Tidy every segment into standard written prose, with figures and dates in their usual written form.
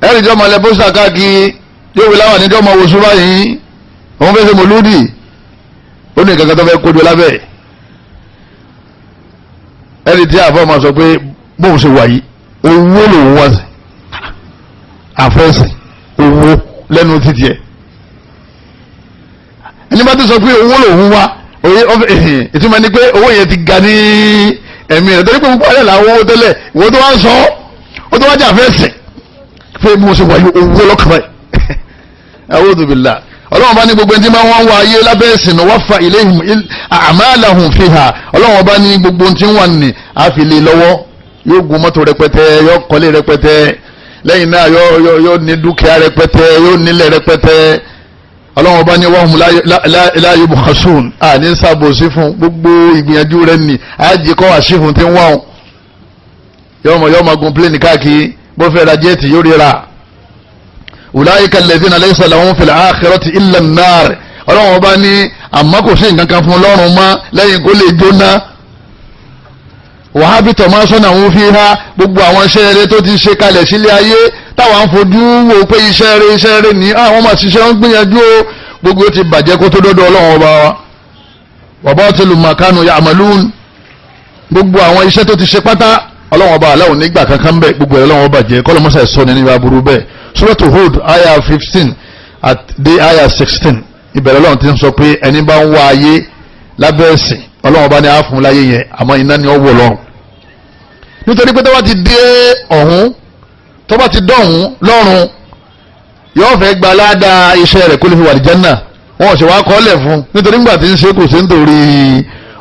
Ẹ̀rì jọ́ máa lẹ pósítà káàkiri, yóò wí láwọn àníjọ́ máa wo súnmọ́ yìí, òun fẹ́ ṣe mọ̀lúdì, ó ní kankan tó fẹ́ kójú lábẹ́. Ẹ̀rì tí àfọ́ máa sọ pé bóun ṣe wà yìí, owó lòun wá sí, àfẹ́sìn owó lẹ́nu títí ẹ̀. Ẹni bá ti sọ pé owó lòun wá, ìtumọ̀ ni pé owó yẹn ti ga ní ẹ̀mí rẹ̀, torí pé púpọ̀ rẹ̀ làwọn owó tẹ́lẹ̀, ìwọ tó wá ń sọ ó tó wá jà fẹ́sìn pé mo ṣe wà yìí owó lọ́kàn báyìí. A'udhu billah. Ọlọ́wọ́n bá ní gbogbo ẹni tí máa ń wá ayé lábẹ́ ẹ̀sìn wá fa ilayhim a'malahum fiha. Ọlọ́wọ́n bá ní gbogbo tí ń wà ní àfilè lọ́wọ́, yóò gun mọ́tò rẹpẹtẹ, yóò kọ́lé rẹpẹtẹ, lẹ́yìn náà yóò ní dúkìá rẹpẹtẹ, yóò nílẹ̀ rẹpẹtẹ. Ọlọ́wọ́n bá ní wahum la yubkhasun, àní sàbòsí fún gbogbo ìgbìyànjú rẹ̀ ní àjẹkọ́ àṣìfún tí ń wá wọn. Yóò máa gun pléènì káàkiri, bó fẹ́ ra jẹ́ẹ̀tì yóò ríra. Ulaika alladhina laysa lahum fil akhirati illa an-nar. Ọlọ́wọ́n bá ní àmọ́ kò sí nǹkan kan fún ọlọ́run mọ́ lẹ́yìn kó lè jóná. Wàhábìtọ̀ máa sọ́nà òun fi há, gbogbo àwọn iṣẹ́ eré tó ti ṣe kalẹ̀ sílé ayé táwọn ń fojú wò pé iṣẹ́ eré ní àwọn máa ṣiṣẹ́ ń gbìyànjú o, gbogbo ti bàjẹ́ kó tó dọ́dọ̀ ọlọ́run ọba wa. Wa batilu ma kanu ya'malun, gbogbo àwọn iṣẹ́ tó ti ṣe pátá ọlọ́run ọba aláwọ̀ nígbà kankan bẹ́ẹ̀, gbogbo ẹ̀ ọlọ́run ọba jẹ́ kọ́lọ́mọ́sà sọ ní nípa burú bẹ́ẹ̀. Suratu Hud aya 15 at dé aya 16, ìbẹ̀rẹ̀ ọlọ́run ti ń sọ pé ẹni bá ń wá ayé lábẹ́ ẹ̀sìn ọlọ́run ọba ní á fún láyé yẹn, àmọ́ iná ni ó wọ̀ lọ́run. Nítorí pé tó bá ti dé ọ̀hún, tó bá ti dọ̀hún lọ́run, yóò fẹ́ gba aládàá iṣẹ́ rẹ̀ kó lè fi wà ní Jánnà. Wọn ò sì wá kọ́lẹ̀ fún, nítorí nígbà tí ń ṣe kò sí nítorí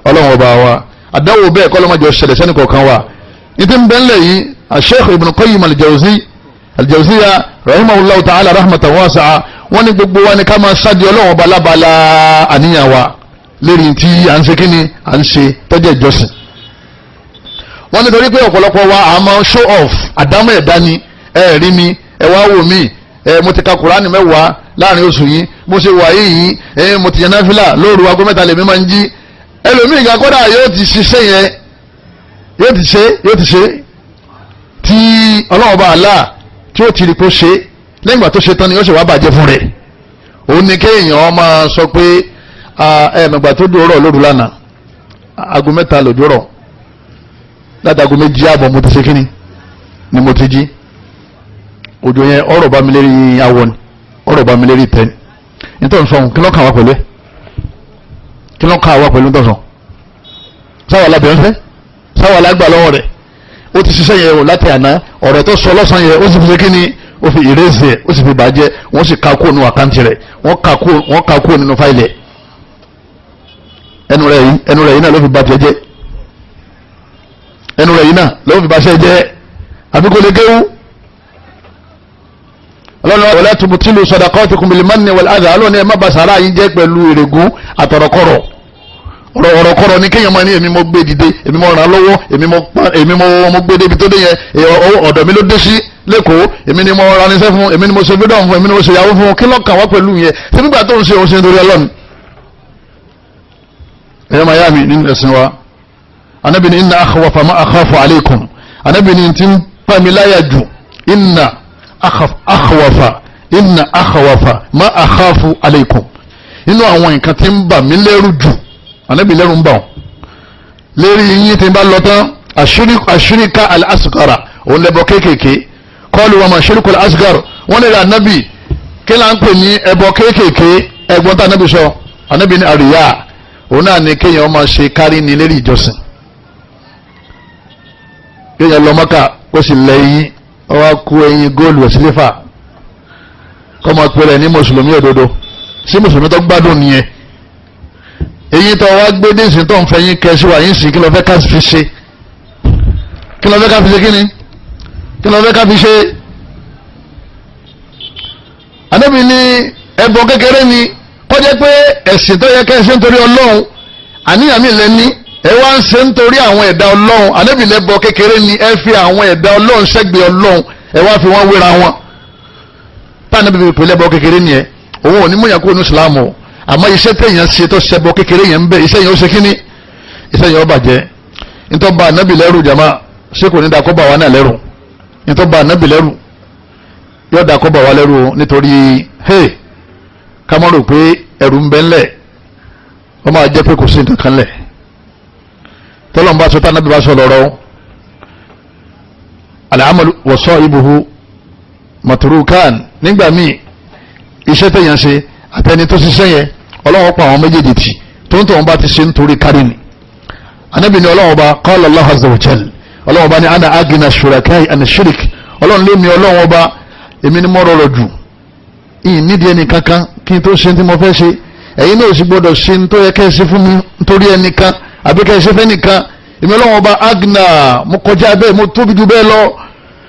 ọlọ́run ọba wa. Àdáwò bẹ́ẹ̀ kọ́ lọ́mọdé ṣẹlẹ̀ sẹ́ni kọ̀ọ̀kan wa. Ní ti ń bẹ́ ńlẹ̀ yìí, Sheikh Ibn Qayyim al-Jawziyya rahimahullahu ta'ala rahmatan wasi'a, wọ́n ní gbogbo wa ní ká máa sáde ọlọ́run ọba lábala àníyàn wa lérí tí à ń ṣe kíni à ń ṣe tọ́jú ìjọsìn. Wọ́n nítorí pé ọ̀pọ̀lọpọ̀ wa à máa show off, àdámọ̀ ẹ̀dá ni, ẹ rí mi, ẹ wá wò mí, ẹ mo ti ka Kùránì 10 láàrin oṣù yìí, mo ṣe wà yìí, ẹ mo ti yan náfìlà lóru aago 3 lèmi máa ń jí. Ẹlòmíì gan kódà yóò ti ṣiṣẹ́ yẹn, yóò ti ṣe tí ọlọ́run bá àlá tí ó ti rí kó ṣe, lẹ́yìn ìgbà tó ṣe tán ni yóò ṣe wá bàjẹ́ fún rẹ̀. Òun ni kéèyàn máa sọ pé ẹ̀ẹ̀mẹ̀gbà tó dòrọ̀ lóru lánàá, aago 3 lòdòrọ̀, láti aago 2:30 mo ti ṣe kíni ni mo ti jí. Òjò yẹn ọ̀rọ̀ bá mi lérí awọ ni, ọ̀rọ̀ bá mi lérí tẹ́ ni. Nítorí sọ kí ló kàn wá pẹ̀lú ẹ̀? Kí ló kàn wá pẹ̀lú nítorí sọ? Sáwà lábẹ́ ń fẹ́, sáwà lágbà lọ́wọ́ rẹ̀. Ó ti ṣiṣẹ́ yẹn o láti àná, ọ̀rọ̀ tó sọ lọ́sàn-án yẹn ó sì fi ṣe kíni, ó fi ìrẹ́sì ẹ̀, ó sì fi bàjẹ́, wọ́n sì ka kúrò nínú àkáǹtì rẹ̀, wọ́n ka kúrò nínú fáìlì ẹ̀. Ẹnu rẹ̀ yìí náà ló fi ba tiẹ̀ jẹ́, ẹnu rẹ̀ yìí náà ló fi ba ṣẹ́ jẹ́, àbí kò lè kéwú. Ọlọ́run wala tubtilu sadaqatikum bil manni wal adha, ọlọ́run ẹ má ba sàrà yín jẹ́ pẹ̀lú èrègún àtọ̀rọ̀kọ̀rọ̀. Ọ̀rọ̀kọ̀rọ̀ ni kéèyàn máa ní èmi mo gbé dìde, èmi mo ràn án lọ́wọ́, èmi mo gbé débi tó dé yẹn, ọ̀dọ̀ mi ló dé sí lẹ́kọ̀ọ́, èmi ni mo ranisẹ́ fún, èmi ni mo ṣe fídọ̀m fún, èmi ni mo ṣe ìyàwó fún. Kí ló kàn wá pẹ̀lú yẹn? Ṣé nígbà tó ń ṣe òun ṣe nítorí ọlọ́run? Ẹ̀yọ́ máa yá mi nínú ẹ̀sìn wa, Ànábì ní inna akhwafa ma akhafu alaykum, Ànábì ní ti ń pa mi láyà jù, inna akhwafa inna akhwafa ma akhafu alaykum, inú àwọn nǹkan tí ń bà mí lẹ́rù jù, Ànábì lẹ́rù ń bà wọ́n lérí yín tí ń bá lọ tán, àṣíríkà al-asghara, òun lẹ́bọ kéékèèké. Qalu wa ma shirku al-asghar, wọ́n lè rí Ànábì kí là ń pè ní ẹbọ kéékèèké? Ẹgbọ́n tá Ànábì sọ, Ànábì ní àríyá, òun náà ni kéèyàn máa ṣe kárí ní lérí ìjọsìn. Kéèyàn lọ Mọ́kà kó sì lẹ́yìn ọwọ́ kú ẹyin góòlù ẹ̀sílẹ́fà, kọ́ máa pèrè ní mùsùlùmí òdodo. Sí mùsùlùmí tó gbádùn nìyẹn? Èyí tó wá gbé díìsì tó ń fẹ́ yín kẹ́ sí wa yín sì, kí ló fẹ́ ká fi ṣe? Kí ló fẹ́ ká fi ṣe kíni? Kí ló fẹ́ ká fi ṣe? Ànábì ní ẹbọ kékeré ni, kọjá pé ẹ̀sìn tó yẹ kẹ́ ṣe nítorí Ọlọ́run, àníyàn mi lẹ ní ẹ wá ń ṣe nítorí àwọn ẹ̀dá Ọlọ́run. Ànábì lẹ́bọ kékeré ni, ẹ fi àwọn ẹ̀dá Ọlọ́run sẹ́gbẹ̀ẹ́ Ọlọ́run, ẹ wá fi wọ́n wéra wọn. Táwọn ẹbí pè lẹ́bọ kékeré ni ẹ, òun ò ní múyàn kúrò ní Ìsìlámù o, àmọ́ iṣẹ́ téèyàn ṣe tó ṣẹbọ kékeré yẹn ń bẹ, iṣẹ́ yẹn ó ṣe kíní, iṣẹ́ yẹn ó bàjẹ́. Nítorí bá Ànábì lẹ́rù jàmá, ṣé kò ní da kó bá wa náà lẹ́rù? Nítorí bá Ànábì lẹ́rù, Yóò dà kọ́ bà wá lẹ́rù o, nítorí hey ká má rò pé ẹ̀rù ń bẹ ńlẹ̀, wọ́n máa jẹ́ pé kò sí nǹkan kan lẹ̀. Tọ́lọ́n bá sọ tá nábì bá sọ lọ́rọ́ al-amalu wa sahibuhu matrukan. Nígbà míì iṣẹ́ tẹ̀yàn ṣe àtẹni tó ṣiṣẹ́ yẹn, Ọlọ́run pa àwọn méjèèjì tì tó ń tọ̀wọ́n bá ti ṣe nítorí kárí ni. Anábì ni Ọlọ́run ọba qala Allah azza wa jal, Ọlọ́run ọba ní ana agina shurakai ana shirik. Ọlọ́run lé mi, Ọlọ́run ọba èmi ni mo rọrọ̀ jù, ìyìn nídìí ẹnì kankan kí n tó ṣe tí mo fẹ́ ṣe. Ẹ̀yin náà sì gbọ́dọ̀ ṣe tó yẹ kẹ́ ẹ ṣe fún mi nítorí ẹnìkan àbí kẹ́ ẹ ṣe fẹ́ nìkan. Èmi Ọlọ́run ọba agna, mo kọjá bẹ́ẹ̀, mo tóbi jù bẹ́ẹ̀ lọ.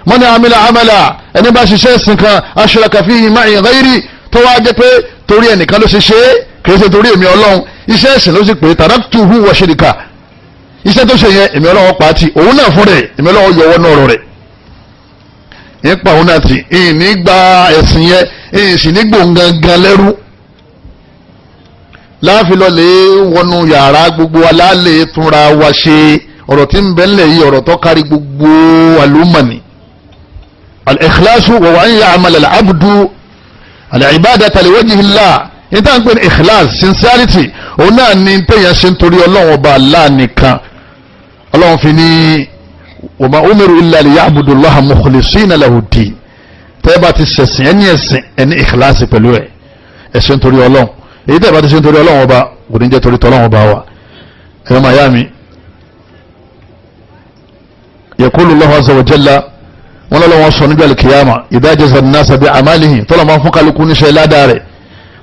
Man amila amala, ẹni bá ṣiṣẹ́ ẹ̀sìn kan, ashraka fihi ma'i ghayri, tó wá jẹ́ pé torí ẹnìkan ló ṣe ṣe é, kì í ṣe torí èmi Ọlọ́run, iṣẹ́ ẹ̀sìn ló sì pé taraktuhu wa shirka. Iṣẹ́ tó ṣe yẹn èmi Ọlọ́run pa á tì, òun náà fún rẹ̀ èmi Ọlọ́run yọwọ́ náà rọ̀ rẹ̀ nípa òun náà tì. Ìní gba ẹ̀sìn yẹn, ìyìn sì ní gbòǹgangan lẹ́rú láàfin lọ́lẹ̀ wọnú yàrá gbogbo alálẹ̀ túnra wa ṣe. Ọ̀rọ̀ tí ń bẹ ńlẹ̀ yìí, ọ̀rọ̀ tó kárí gbogbo àlùmọ̀nì. Al-ikhlasu wa an ya'mala al-abdu al-ibadata li wajhi Allah. Níta ń pè ní ikhlas, sincerity, òun náà ní téèyàn ṣe ń torí Ọlọ́run ọba Allah nìkan. Ọlọ́run fi ní wa ma umiru illa liya'budu Allaha mukhlisina lahu ddin. Tẹ́ bá ti ṣẹ̀sìn ẹni ẹ̀sìn ẹni ikhlasi pẹ̀lú ẹ̀, ẹ̀sìn torí Ọlọ́run. Èyí tẹ́ bá ti ṣe ń torí Ọlọ́run ọba kò ní jẹ́ torí tọ́lọ́run ọba wa. Ẹ̀rọ mayami yaqulu Allahu azza wa jalla, wọn lọ́wọ́ wọn sọ níbi alikiyama idha jaza an-nasa bi amalihim, tọ́lọ̀ máa fún kálukú níṣẹ́ ládàá rẹ̀,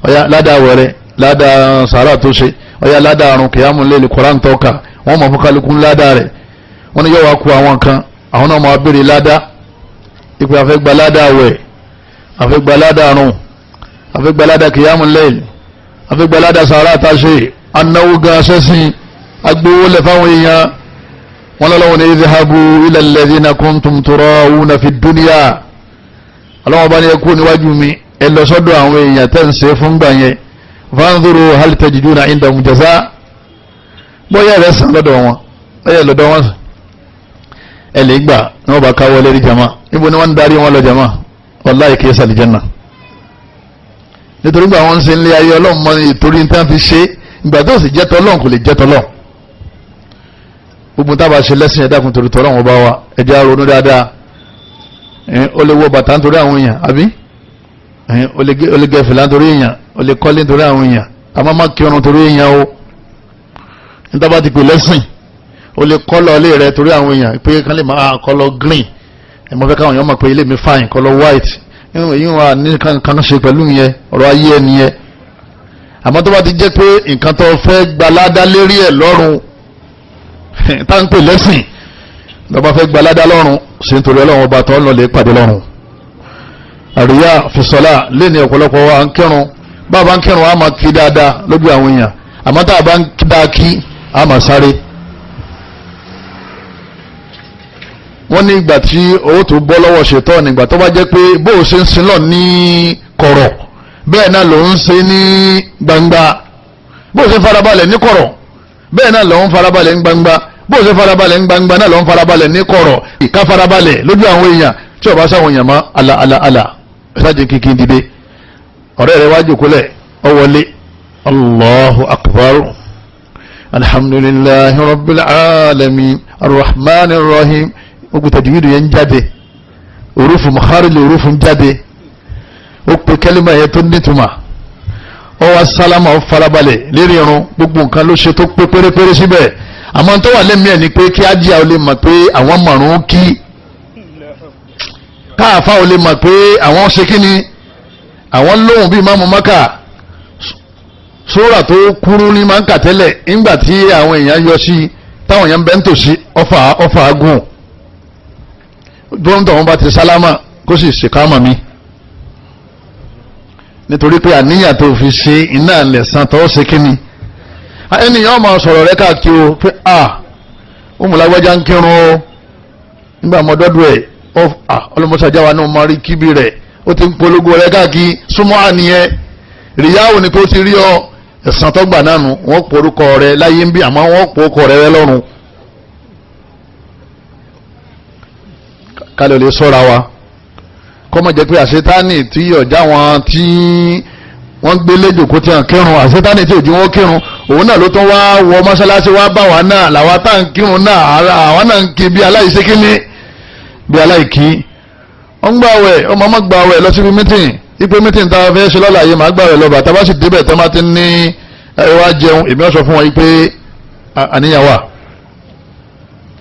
ọ̀yá ládàá wẹ̀rẹ̀, ládàá sàárà tó ṣe, ọ̀yá ládàá àrùn kìyàmù lélẹ̀ Kùránì tọ́ka, wọ́n máa fún kálukú ládàá rẹ̀. Wọ́n ní yóò wá ku àwọn kan, àwọn náà máa béèrè ládàá ìpè àfẹ́gbà ládàá wẹ̀, àfẹ́gbà ládàá àrùn, àfẹ́gbà ládàá kìyàmù lélẹ̀, àfẹ́gbà ládàá sàárà tá a ṣe, anáwó gan sẹ́sìn agbowó lẹ̀ fáwọn èèyàn. Wọ́n lọ́wọ́ ní idhabu ila alladhina kuntum turawuna fi dunya. Ọlọ́wọ́ bá ní ẹ kú níwájú mi, ẹ lọ sọ́dọ̀ àwọn èèyàn tẹ́ ń ṣe fún gbà yẹn, fanzuru hal tajiduna indahum jaza, bóyá rẹ̀ sàn lọ́dọ̀ wọn, bóyá lọ́dọ̀ wọn ẹ lè gbà ní wọ́n bá káwọ́ lérí jama. Níbo ni wọ́n ń darí wọn lọ jama? Wallahi kìí sàlì janna. Nítorí gbà wọ́n ń ṣe nílé ayé, Ọlọ́run mọ ìtorí tí wọ́n fi ṣe, ìgbà tó sì jẹ́ tọ́lọ́run kò lè jẹ́ tọ́lọ́run. Gbogbo tábà ṣe lẹ́sìn ẹ̀dá kun torí tọ́lọ́run ọba wa, ẹ̀jẹ̀ aronú dáadáa. Ó lè wọ bàtà nítorí àwọn èèyàn, àbí ó lè gẹ fìlà nítorí èèyàn, ó lè kọ́lé nítorí àwọn èèyàn, àmọ́ má kírun torí èèyàn o. Níta bá ti pè lẹ́sìn, ó lè kọ́lọ̀ ilé rẹ torí àwọn èèyàn pé kán lè máa kọ́lọ̀ green, ẹ̀ mọ́ fẹ́ káwọn èèyàn mọ̀ pé ilé mi fine, kọ́lọ̀ white, èyí wà ní kankan ṣe pẹ̀lú yẹn, ọ̀rọ̀ ayé ẹni yẹn. Àmọ́ tó bá ti jẹ́ pé nǹkan tó fẹ́ gbaládá lérí ẹ̀ lọ́rùn tá ń pè lẹ́sìn, lọ́ba fẹ́ gbaládá lọ́rùn sí nítorí Ọlọ́run ọba tó ń lọ lè pàdé lọ́rùn. Àríyá fisọ́lá lé ní ọ̀pọ̀lọpọ̀ wa ń kírun, bá a bá ń kírun a máa kí dáadáa lójú àwọn èèyàn, àmọ́ tá a bá ń dá kí a máa sáré. Wọ́n ní ìgbà tí owó tó bọ́ lọ́wọ́ ṣètọ́ nígbà tó bá jẹ́ pé bó o ṣe ń sin lọ ní kọ̀rọ̀ bẹ́ẹ̀ náà ló ń ṣe ní gbangba, bó o ṣe farabalẹ̀ ní kọ̀rọ̀ bẹ́ẹ̀ náà ló ń farabalẹ̀ ní gbangba, bó o ṣe farabalẹ̀ ní gbangba náà ló ń farabalẹ̀ ní kọ̀rọ̀. Ìka farabalẹ̀ lójú àwọn èèyàn tí ó bá sáwọn èèyàn mọ́ àlà àlà àlà ṣáàjì kìkì dìde, ọ̀rẹ́ rẹ̀ wájú kúlẹ̀ ọ wọlé, Allahu akbar, alhamdulillahi rabbil alamin arrahmanir rahim, ogun tajwidu yẹn ń jáde, òrùfù mọ̀kárìlì òrùfù ń jáde, ó pe kẹ́límà yẹn tó nítumà, ó wá sálámà, ó farabalẹ̀ lérí irun, gbogbo nǹkan ló ṣe tó pé pérépéré síbẹ̀. Àmọ́ tó wà lẹ́mìí ẹ̀ ni pé kí ájíà ó lè mọ̀ pé àwọn mọ̀rún kí, káàfà ó lè mọ̀ pé àwọn ṣe kí ni, àwọn lóhùn bíi máàmù Mákà, sóra tó kúrú ní máa ń kà tẹ́lẹ̀, nígbà tí àwọn èèyàn yọ sí táwọn èèyàn bẹ́ ń tòsí ọfà ọfà gùn dóńtò wọn bá ti sálámà kó sì ṣèkámà mi, nítorí pé àníyàn tó fi ṣe iná lẹ̀sán tó ṣe kíni. Ẹnìyàn máa sọ̀rọ̀ rẹ káàkiri o pé a ó mú lágbájá ń kírun o, nígbà mọ́dọ́dọ̀ ẹ̀ ọlọ́mọṣájá wa náà máa rí kíbi rẹ̀, ó ti ń polongo rẹ káàkiri, súnmọ́ àníyẹn ríyáwó ni pé ó ti rí ọ, ẹ̀sán tó gbà náà nù, wọ́n porúkọ rẹ láyé ń bí, àmọ́ wọ́n porúkọ rẹ lọ́run. Kálẹ̀ lè sọ́ra wa, Kọ́mọ jẹ́ pé àṣetánì tí ọ̀já wọn tí wọ́n gbé léjòkó tí wọ́n kírun, àṣetánì tí òjì wọn kírun, òun náà ló tún wá wọ mọ́ṣáláṣí wá bá wa náà, làwa tá à ń kírun náà, àwa náà ń kí bí aláìṣe kíní, bí aláìkí. Wọ́n gbàwẹ̀, ọmọ ọmọ gbàwẹ̀ lọ síbi mítìn, ipe mítìn tá a fẹ́ ṣe lọ́la yìí máa gbàwẹ̀ lọ bàtà bá sì débẹ̀ tẹ́ máa ti ní ẹ wá jẹun, èmi ó sọ fún wọn yìí pé àníyàn wà,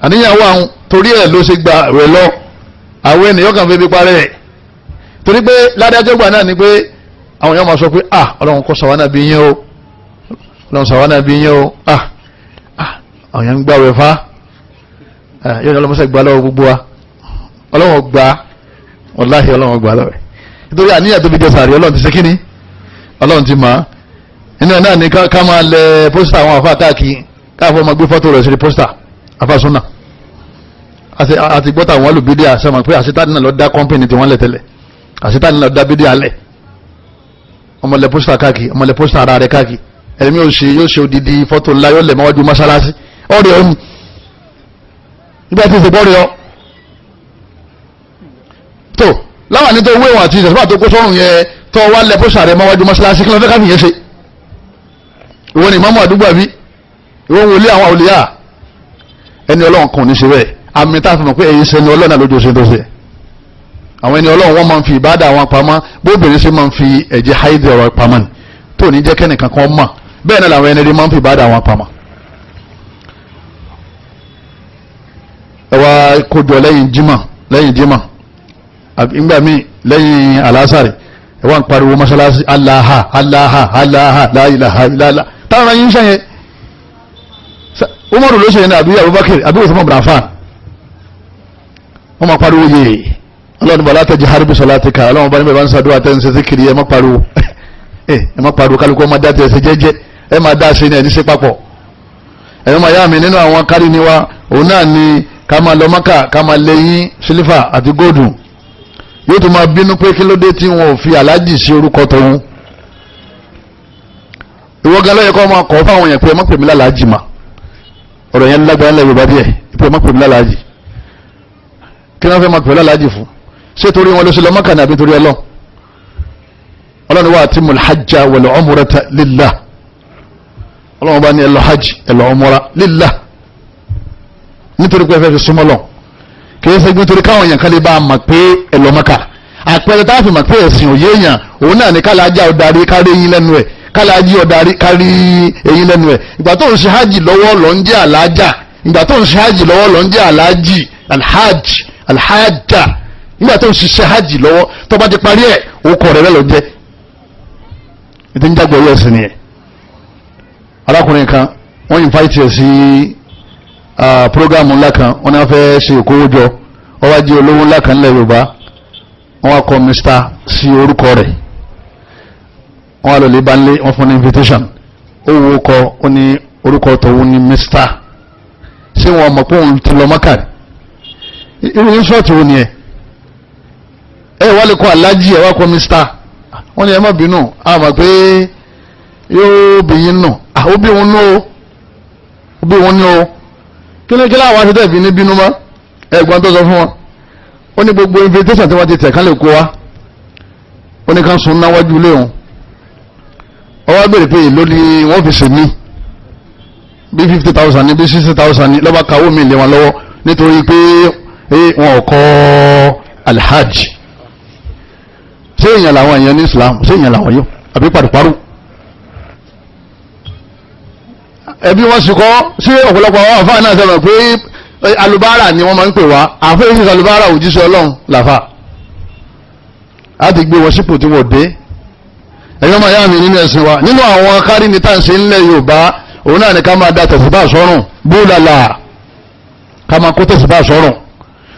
àníyàn wà ń torí ẹ̀ ló ṣe gbàwẹ̀ lọ. Àwọn ènìyàn kàn fi bí parẹ́ ẹ̀ torí pé ládàjọ́ gbà náà ni pé àwọn èèyàn máa sọ pé ah ọlọ́run kọ́ sàwánà bí yín o, ọlọ́run sàwánà bí yín o, ah ah àwọn èèyàn ń gbàwẹ̀ fa yóò ní ọlọ́mọṣẹ́ gbà lọ́wọ́ gbogbo wa, ọlọ́run gbà, wàláhì ọlọ́run gbà lọ́wọ́ nítorí àníyàn tó fi jẹ sàárì, ọlọ́run ti ṣe kíni, ọlọ́run ti mọ̀. Nínú ẹ̀ náà ni ká máa lẹ pósítà àwọn àfa káàkiri, káàfọ́ máa gbé fọ́tò rẹ̀ sí pósítà àfa súnà. Àti gbọ́tà àwọn olùbídíà sọ́mọ̀ pé àṣetánì náà lọ dá kọ́mpìnì tí wọ́n lẹ̀ tẹ́lẹ̀, àṣetánì náà lọ dá bídíà lẹ̀. Ọmọlẹ pósítà káàkiri, ọmọlẹ pósítà ara rẹ̀ káàkiri, ẹ̀mí yóò ṣe yóò ṣe odidi fọ́tò ńlá yóò lẹ̀ mọ́wájú mọ́ṣáláṣí ọ̀rẹ́ ọ̀hún nígbà tí ìṣèpọ̀ rẹ̀ ọ́ tó láwọn àní tó wéwọ̀n àti ìṣẹ̀fà tó kó sọ́run yẹn tó wá lẹ pósítà rẹ̀ mọ́wájú mọ́ṣáláṣí, kí ló fẹ́ ká fìyẹn ṣe? Ìwọ ni ìmáàmù àdúgbò àbí ìwọ wòlé àwọn òlìyà? Ẹni ọlọ́run kan ò ní ṣe bẹ́ẹ̀. Àmì tá a fi mọ̀ pé ẹ̀yin ṣe ni ọlọ́run náà lójú ṣe tó ṣe. Àwọn ẹni ọlọ́run wọ́n máa ń fi ìbádà wọn pamọ́, bóbìnrin ṣe máa ń fi ẹ̀jẹ̀ háìdì ọ̀rọ̀ pamọ́ ni tó ní jẹ́ kẹ́nìkan kan mọ̀, bẹ́ẹ̀ náà làwọn ẹni rí máa ń fi ìbádà wọn pamọ́. Ẹ wá kójọ lẹ́yìn jímọ̀, lẹ́yìn jímọ̀ ìgbà míì lẹ́yìn alásàrì, ẹ wá ń pariwo mọ́ṣáláṣí aláha aláha aláha la ilaha illallah táwọn ẹyin ń ṣe yẹn. Umaru ló ṣe yẹn ní àbí Abubakar àbí Usman bin Affan, wọ́n máa pariwo yéé ọlọ́run bá látẹ̀jẹ̀ haribu sọlátíkà, ọlọ́run bá níbẹ̀ bá ń sàdúrà tẹ́ ń ṣe síkiri, ẹ má pariwo, ẹ má pariwo, kálukú ọmọ dá tiẹ̀ ṣe jẹ́jẹ́, ẹ má dá ṣe ní ẹni ṣe papọ̀. Ẹ̀yọ́ máa yá mi nínú àwọn kárí ni wa, òun náà ni ká máa lọ Mákà, ká máa lẹ́yìn sílífà àti góòdù. Yóò tún máa bínú pé kí ló dé tí wọn ò fi aláàjì sí orúkọ tòun. Ìwọ gan ló yẹ kó máa kọ́ fáwọn èèyàn pé ẹ má pè mí lálàájì mà, ọ̀rọ̀ yẹn lágbára ńlẹ̀ Yorùbá díẹ̀, pé ẹ má pè mí lálàájì. Kí wọ́n fẹ́ máa pè lálàájì fún? Ṣé torí wọn ló ṣe lọ Mákà ní àbí torí Ọlọ́run? Ọlọ́run wa atimul hajja wal umrata lillah. Ọlọ́run bá ní ẹ lọ hajj, ẹ lọ umra lillah, nítorí pé ẹ fẹ́ fi súnmọ́ lọ, kì í ṣe nítorí káwọn èèyàn kan lè bá a mọ̀ pé ẹ lọ Mákà. Àpẹẹrẹ tá a fi mọ̀ pé ẹ̀sìn òye èèyàn òun náà ní kálájà ọ̀darí kárí eyín lẹ́nu ẹ̀, kálájì ọ̀darí kárí eyín lẹ́nu ẹ̀. Ìgbà tó ń ṣe hajj lọ́wọ́ lọ ń jẹ́ àlájà, ìgbà tó ń ṣe hajj lọ́wọ́ lọ ń jẹ́ àlájì, alhajj, alhajja. Nígbà tó ń ṣiṣẹ́ hajj lọ́wọ́, tó bá ti parí ẹ̀, orúkọ rẹ̀ lọ jẹ́. Ètò ń jágbọ́ yẹ̀ sí nìyẹn. Arákùnrin kan wọ́n invite ẹ̀ sí programu ńlá kan, wọ́n ní wọ́n fẹ́ ṣe ìkówójọ, wọ́n wá jẹ́ olówó ńlá kan nílẹ̀ Yorùbá, wọ́n wá kọ Mr sí orúkọ rẹ̀, wọ́n wá lọ lè bá ń lé, wọ́n fún ní invitation, ó wo kọ, ó ní orúkọ tòun ní Mr. Ṣé wọn mọ̀ pé òun ti lọ Mọ́kà? Irú insult wo ni ẹ? Ẹ wá lè kọ aláàjì, ẹ wá kọ Mr. Wọ́n ní ẹ má bínú, a mọ̀ pé yóò bí yín nù, ó bí wọn nù ó, ó bí wọn nù ó. Kíni kí láwọn aṣọ tẹ̀fì ní bínú mọ́? Ẹ̀gbọ́n tó sọ fún wọn, ó ní gbogbo invitation tí wọ́n ti tẹ̀ kán lè kó wa, ó ní kán sun náwájú ilé òun. Ó wá béèrè pé èló ni wọ́n fi sèmí, bí 50,000 ní bí 60,000 ní, lọ́ba kàwé mi lé wọn lọ́wọ́ nítorí pé wọn ò kọ́ alhaj. Ṣé èèyàn làwọn èèyàn ní Islam? Ṣé èèyàn làwọn yóò àbí paruparu? Ẹbí wọn sì kọ́ sí ọ̀pọ̀lọpọ̀ àwọn àfáà náà sọ̀rọ̀ pé alubára ni wọ́n máa ń pè wá, àfẹ́ ìṣe alubára òjíṣẹ́ Ọlọ́run làfà á ti gbé wọn sípò tí wọ́n dé. Ẹ̀yọ́ máa yá mi nínú ẹ̀sìn wa, nínú àwọn kárí ní tá à ń ṣe ńlẹ̀ Yorùbá, òun náà ni ká máa da tẹ̀síbà sọ́rùn búlàlà, ká máa kó tẹ̀síbà sọ́rùn.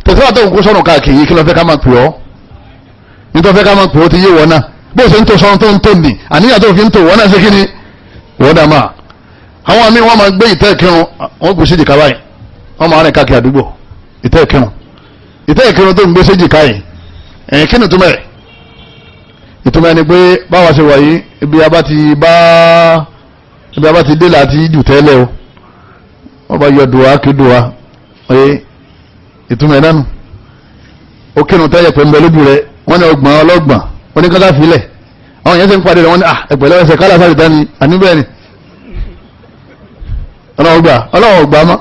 Tẹ̀síbà tó ń kó sọ́rùn káàkiri, kí ló fẹ́ ká máa pè ọ́? Nítorí fẹ́ ká máa pè ọ́ ti yé wọ́n náà, bó ṣe ń tó sọ́run tó ń tó nì, àníyàn tó fi ń tó wọ́n náà ṣe kí ni wọ́n dà máa. Àwọn àmì wọn máa gbé ìtẹ́ ìkírun, wọn gbé séjìká báyìí, wọn máa rìn káàkiri àdúgbò. Ìtẹ́ ìkírun, ìtẹ́ ìkírun tó ń gbé séjìká yìí, ẹ̀yìn kí ni ìtumọ̀ ẹ̀? Ìtumọ̀ ẹni pé báwa ṣe wà yìí, ibi abá ti bá, ibi abá ti dé láti jù tẹ́lẹ̀ o, wọ́n bá yọ dùwà kí dùwà ọ̀yẹ́ ìtumọ̀ ẹ̀ nánu. Ó kírun tẹ́lẹ̀ pé ń bẹ lójú rẹ̀, Wọ́n ní ọgbọ̀n ọlọ́gbọ̀n oníkọ́tà filẹ̀. Àwọn èèyàn ti ń padì rẹ̀, wọ́n ní ẹ̀pẹ̀lẹ́ ẹsẹ̀ kálá sáré dání àníbẹ̀ ni. Ọlọ́wọ́ gbà, ọlọ́wọ́ gbà mọ́.